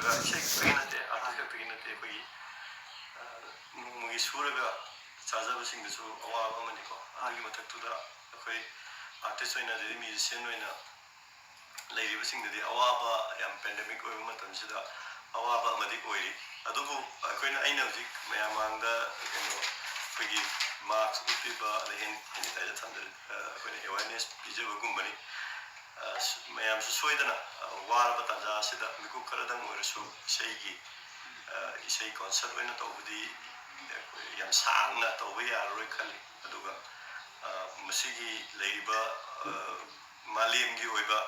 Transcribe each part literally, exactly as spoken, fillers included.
ꯏꯁꯩ ꯈꯛꯇꯒꯤ ꯅꯠꯇꯦ, ꯑꯥꯔꯇꯤꯁ ꯈꯛꯇꯒꯤ ꯅꯠꯇꯦ, ꯑꯩꯈꯣꯏꯒꯤ, ꯑ, ꯅꯣꯡꯃꯒꯤ ꯁꯨꯔꯒ ꯆꯥꯖꯕꯁꯤꯡꯗꯁꯨ ꯑꯋꯥꯕ ꯑꯃꯅꯤꯀꯣ꯫ ꯑꯗꯨꯒꯤ ꯃꯊꯛꯇꯨꯗ ꯑꯩꯈꯣꯏ ꯑꯥꯔꯇꯤꯁ ꯑꯣꯏꯅ, ꯑꯗꯩꯗꯤ ꯃ꯭ꯌꯨꯖꯤꯁꯤꯌꯥꯟ ꯑꯣꯏꯅ ꯂꯩꯔꯤꯕꯁꯤꯡꯗꯗꯤ ꯑꯋꯥꯕ, ꯌꯥꯝ ꯄꯦꯟꯗꯦꯃꯤꯛ ꯑꯣꯏꯕ ꯃꯇꯝꯁꯤꯗ ꯑꯋꯥꯕ ꯑꯃꯗꯤ ꯑꯣꯏꯔꯤ꯫ ꯑꯗꯨꯕꯨ ꯑꯩꯈꯣꯏꯅ, ꯑꯩꯅ ꯍꯧꯖꯤꯛ ꯃꯌꯥꯝ ꯃꯥꯡꯗ ꯀꯩꯅꯣ, ꯑꯩꯈꯣꯏꯒꯤ ꯃꯥꯛꯁ ꯎꯞꯄꯤꯕ, ꯑꯗꯩ ꯍꯦꯟ ꯁꯦꯅꯤꯇꯥꯏꯖꯔ ꯊꯝꯖ-, ꯑ, ꯑꯩꯈꯣꯏꯅ ꯑꯦꯋꯦꯔꯅꯦꯁ ꯄꯤꯖꯕꯒꯨꯝꯕꯅꯤ꯫ ꯑ, ꯁ-, ꯃꯌꯥꯝꯁꯨ ꯁꯣꯏꯗꯅ, ꯑ, ꯋꯥꯔꯕ ꯇꯥꯟꯖꯥ ꯑꯁꯤꯗ ꯃꯤꯀꯨꯞ ꯈꯔꯗꯪ ꯑꯣꯏꯔꯁꯨ ꯏꯁꯩꯒꯤ, ꯑ, ꯏꯁꯩ ꯀꯣꯟꯁꯔꯠ ꯑꯣꯏꯅ ꯇꯧꯕꯗꯤ ꯑꯩꯈꯣꯏ ꯌꯥꯝ ꯁꯥꯡꯅ ꯇꯧꯕ ꯌꯥꯔꯔꯣꯏ ꯈꯜꯂꯤ꯫ ꯑꯗꯨꯒ, ꯑ, ꯃꯁꯤꯒꯤ ꯂꯩꯔꯤꯕ, ꯑ, ꯃꯥꯂꯦꯝꯒꯤ ꯑꯣꯏꯕ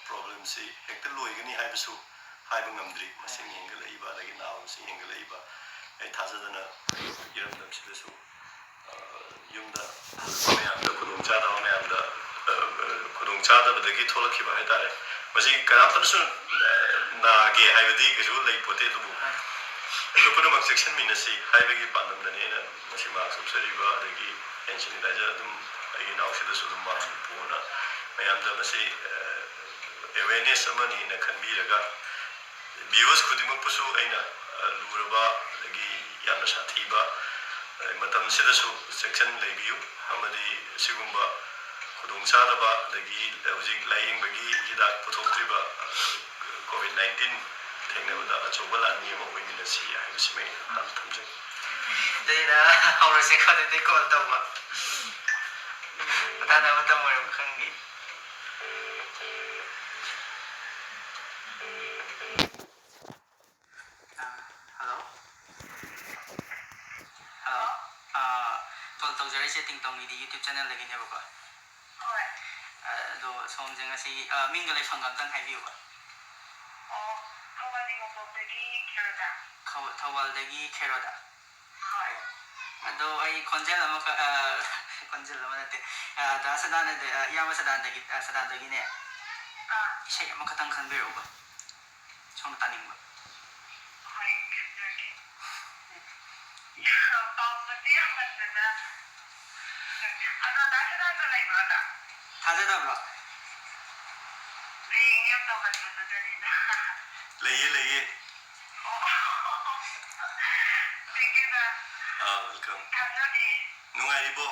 ꯄ꯭ꯔꯣꯕ꯭ꯂꯦꯝꯁꯤ ꯍꯦꯛꯇ ꯂꯣꯏꯒꯅꯤ ꯍꯥꯏꯕꯁꯨ ꯍꯥꯏꯕ ꯉꯝꯗ꯭ꯔꯤ꯫ ꯃꯁꯤꯡ ꯍꯦꯟꯒꯠꯂꯛꯏꯕ, ꯑꯗꯒꯤ ꯅꯥꯕ ꯃꯁꯤꯡ ꯍꯦꯟꯒꯠꯂꯛꯏꯕ, ꯑꯩ ꯊꯥꯖꯗꯅ ꯏꯔꯝꯗꯝꯁꯤꯗꯁꯨ, ꯑ, ꯌꯨꯝꯗ ꯃꯌꯥꯝꯗ ꯈꯨꯗꯣꯡꯆꯥꯗꯕ ꯃꯌꯥꯝꯗ, ꯑ, ꯈꯨꯗꯣꯡꯆꯥꯗꯕꯗꯒꯤ ꯊꯣꯛꯂꯛꯈꯤꯕ ꯍꯥꯏꯇꯥꯔꯦ꯫ ꯃꯁꯤ ꯀꯅꯥꯝꯇꯅꯁꯨ, ꯑ, ꯅꯥꯒꯦ ꯍꯥꯏꯕꯗꯤ ꯀꯩꯁꯨ ꯂꯩꯄꯣꯠꯇꯦ, ꯑꯗꯨꯕꯨ ꯑꯩꯈꯣꯏ ꯄꯨꯝꯅꯃꯛ ꯆꯦꯛꯁꯤꯟꯃꯤꯟꯅꯁꯤ ꯍꯥꯏꯕꯒꯤ ꯄꯥꯟꯗꯝꯗꯅꯤ ꯑꯩꯅ ꯉꯁꯤ ꯃꯥꯛꯁ ꯎꯞꯆꯔꯤꯕ, ꯑꯗꯒꯤ ꯍꯦꯟ ꯁꯦꯅꯤꯇꯥꯏꯖꯔ ꯑꯗꯨꯝ ꯑꯩꯒꯤ ꯏꯅꯥꯎꯁꯤꯗꯁꯨ ꯑꯗꯨꯝ ꯃꯥꯛꯁ ꯎꯞꯄꯣꯅ ꯃꯌꯥꯝꯗ ꯃꯁꯤ, ꯑ, ꯑꯦꯋꯦꯔꯅꯦꯁ ꯑꯃꯅꯤꯅ ꯈꯟꯕꯤꯔꯒ, ꯚ꯭ꯌꯨꯋꯔꯁ ꯈꯨꯗꯤꯡꯃꯛꯄꯨꯁꯨ ꯑꯩꯅ, ꯑ, ꯂꯨꯔꯕ ꯑꯗꯒꯤ ꯌꯥꯝꯅ ꯁꯥꯊꯤꯕ, ꯑ, ꯃꯇꯝꯁꯤꯗꯁꯨ ꯆꯦꯛꯁꯤꯟ ꯂꯩꯕꯤꯌꯨ, ꯑꯃꯗꯤ ꯁꯤꯒꯨꯝꯕ ꯈꯨꯗꯣꯡꯆꯥꯗꯕ ꯑꯗꯒꯤ ꯍꯧꯖꯤꯛ ꯂꯥꯏꯌꯦꯡꯕꯒꯤ ꯍꯤꯗꯥꯛ ꯄꯨꯊꯣꯛꯇ꯭ꯔꯤꯕ ꯀꯣꯚꯤꯗ ꯅꯥꯏꯟꯇꯤꯟ ꯊꯦꯡꯅꯕꯗ ꯑꯆꯧꯕ ꯂꯥꯟꯃꯤ ꯑꯃ ꯑꯣꯏꯃꯤꯟꯅꯁꯤ ꯍꯥꯏꯕꯁꯤꯃ ꯑꯩꯅ ꯍꯥꯟꯅ ꯊꯝꯖꯒꯦ꯫ ꯑꯗꯨꯅ ꯍꯧꯔꯁꯦꯀꯣ, ꯑꯗꯨꯗꯤ ꯀꯣꯜ ꯇꯧꯕ꯫ ꯃꯇꯥꯡꯗ ꯃꯇꯝ ꯑꯣꯏꯔꯕ ꯈꯪꯗꯦ꯫ ꯑꯥ, ꯍꯜꯂꯣ꯫ ꯍꯜꯂꯣ꯫ ꯑꯥ, ꯀꯣꯜ ꯇꯧꯖꯔꯛꯏꯁꯦ ꯇꯤꯡꯇꯣꯡ ꯃꯤꯗꯤ YouTube ꯆꯦꯅꯦꯜꯗꯒꯤꯅꯦꯕꯀꯣ꯫ ꯍꯣꯏ꯫ ꯑꯥ, ꯑꯗꯣ ꯁꯣꯝꯁꯦ ꯉꯁꯤ, ꯑꯥ, ꯃꯤꯡꯒ ꯂꯩꯐꯝꯒ ꯑꯝꯇꯪ ꯍꯥꯏꯕꯤꯌꯨꯕ꯫ ꯑꯣ, ꯊꯧꯕꯥꯜ ꯅꯤꯉꯣꯜ ꯄꯣꯛꯇꯒꯤ ꯈꯦꯔꯣꯗ꯫ ꯈꯧ-, ꯊꯧꯕꯥꯜꯗꯒꯤ ꯈꯦꯔꯣꯗ꯫ ꯍꯣꯏ꯫ ꯑꯗꯣ ꯑꯩ ꯈꯣꯟꯖꯦꯜ ꯑꯃꯈꯛ, ꯑꯥ, ꯈꯣꯟꯖꯦꯜ ꯑꯃ ꯅꯠꯇꯦ, ꯑꯥ, ꯗꯥ ꯁꯗꯥꯅꯟꯗ, ꯑꯥ, ꯏꯌꯥꯝꯕ ꯁꯗꯥꯅꯟꯗꯒꯤ, ꯑꯥ, ꯁꯗꯥꯅꯟꯗꯒꯤꯅꯦ, ꯑꯥ, ꯏꯁꯩ ꯑꯃꯈꯛꯇꯪ ꯈꯟꯕꯤꯔꯛꯎꯕ, ꯁꯣꯝꯅ ꯇꯥꯅꯤꯡꯕ꯫ ꯍꯣꯏ, ꯈꯟꯖꯔꯛꯀꯦ꯫ ꯄꯥꯝꯕꯁꯦ ꯌꯥꯝꯃꯟꯗꯅ꯫ ꯑꯗꯣ ꯗꯥ ꯁꯗꯥꯅꯟꯗ ꯂꯩꯕ꯭ꯔꯣ, ꯗꯥ? ꯊꯥꯖꯗꯕ꯭ꯔꯣ? ꯍꯌꯦꯡ ꯌꯥꯝ ꯇꯧꯍꯟꯕꯗꯨꯗꯅꯤꯗ꯫ ꯂꯩꯌꯦ, ꯂꯩꯌꯦ꯫ ꯑꯣ꯫ Thank you, sir꯫ Ah, welcome꯫ ꯊꯥꯖꯗꯦ꯫ ꯅꯨꯡꯉꯥꯏꯔꯤꯕꯣ?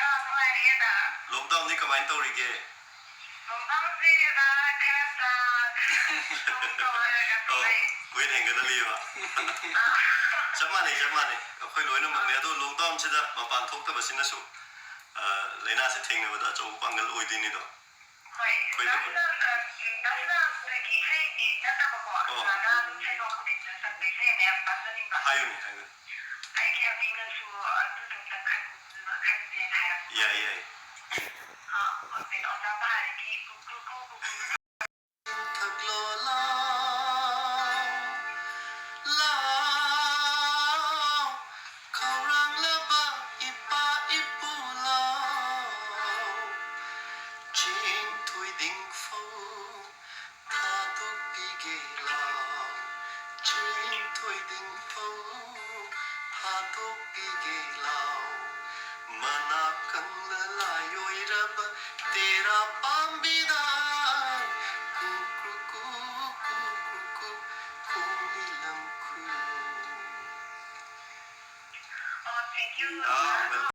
ꯑꯥ, ꯅꯨꯡꯉꯥꯏꯔꯤꯌꯦ, sir꯫ Lockdownꯗꯤ ꯀꯃꯥꯏꯅ ꯇꯧꯔꯤꯒꯦ? Lockdownꯁꯦ, sir, ꯈꯔ ꯆꯥ, ꯇꯧ ꯇꯧꯔꯒ ꯑꯧ, ꯂꯩ꯫ Weight ꯍꯦꯟꯒꯠꯍꯜꯂꯤꯕ? ꯑꯥ꯫ ꯆꯞ ꯃꯥꯟꯅꯩ, ꯆꯞ ꯃꯥꯟꯅꯩ꯫ ꯑꯩꯈꯣꯏ ꯂꯣꯏꯅꯃꯛꯅꯦ꯫ ꯑꯗꯣ lockdownꯁꯤꯗ ꯃꯄꯥꯟ ꯊꯣꯛꯇꯕꯁꯤꯅꯁꯨ, ꯑ, ꯂꯥꯏꯅꯥꯁꯦ ꯊꯦꯡꯅꯕꯗ ꯑꯆꯧꯕ ꯄꯥꯡꯒꯜ ꯑꯣꯏꯗꯣꯏꯅꯤꯗꯣ꯫ ꯍꯣꯏ, ꯑꯩꯈꯣꯏꯗ ꯗꯥ ꯁꯅꯥ-, ꯑ, ꯗꯥ ꯁꯅꯥꯇꯣꯟꯒꯤ ꯏꯁꯩꯗꯤ ꯅꯠꯇꯕꯀꯣ, ꯑꯣ꯫ ꯁꯨꯃꯥꯏꯅ ꯑꯗꯨꯝ ꯁꯩꯗꯣꯛꯄꯗ ꯏꯟꯇꯔꯦꯁ ꯆꯠꯄ ꯏꯁꯩ ꯑꯃ ꯌꯥꯝ ꯇꯥꯖꯅꯤꯡꯕ꯫ ꯍꯥꯏꯌꯨꯅꯦ, ꯍꯥꯏꯌꯨꯅꯦ꯫ ꯑꯩꯒꯤ ꯍꯕꯤꯅꯁꯨ ꯑꯗꯨꯗꯣ ꯑꯝꯇ ꯈꯟ-, ꯈꯟꯁꯦꯅ ꯍꯥꯏꯔꯛꯄ꯫ ꯌꯥꯏ, ꯌꯥꯏ꯫ ꯑ, ꯍꯣꯏ, ꯑꯣꯖꯥ ꯄꯍꯥꯔꯤꯒꯤ ꯀꯨꯀꯨ ꯀꯨ ꯀꯨꯀꯨ ꯀꯨ꯫ ꯊꯛꯂꯣ ꯂꯥꯎ, ꯂꯥꯎ, ꯈꯧꯔꯥꯡꯂꯕ ꯏꯄꯥ ꯏꯄꯨ ꯂꯥꯎ, ꯆꯦꯡ ꯊꯣꯏꯗꯤꯡ ꯐꯧ ꯊꯥꯗꯣꯛꯄꯤꯒꯦ ꯂꯥꯎ, ꯆꯦꯡ ꯊꯣꯏꯗꯤꯡ ꯐꯧ ꯊꯥꯗꯣꯛꯄꯤꯒꯦ ꯂꯥꯎ, ꯃꯅꯥ ꯀꯪꯂ ꯂꯥꯏ ꯑꯣꯏꯔꯕ ꯇꯦꯔꯥ ꯄꯥꯝꯕꯤꯗ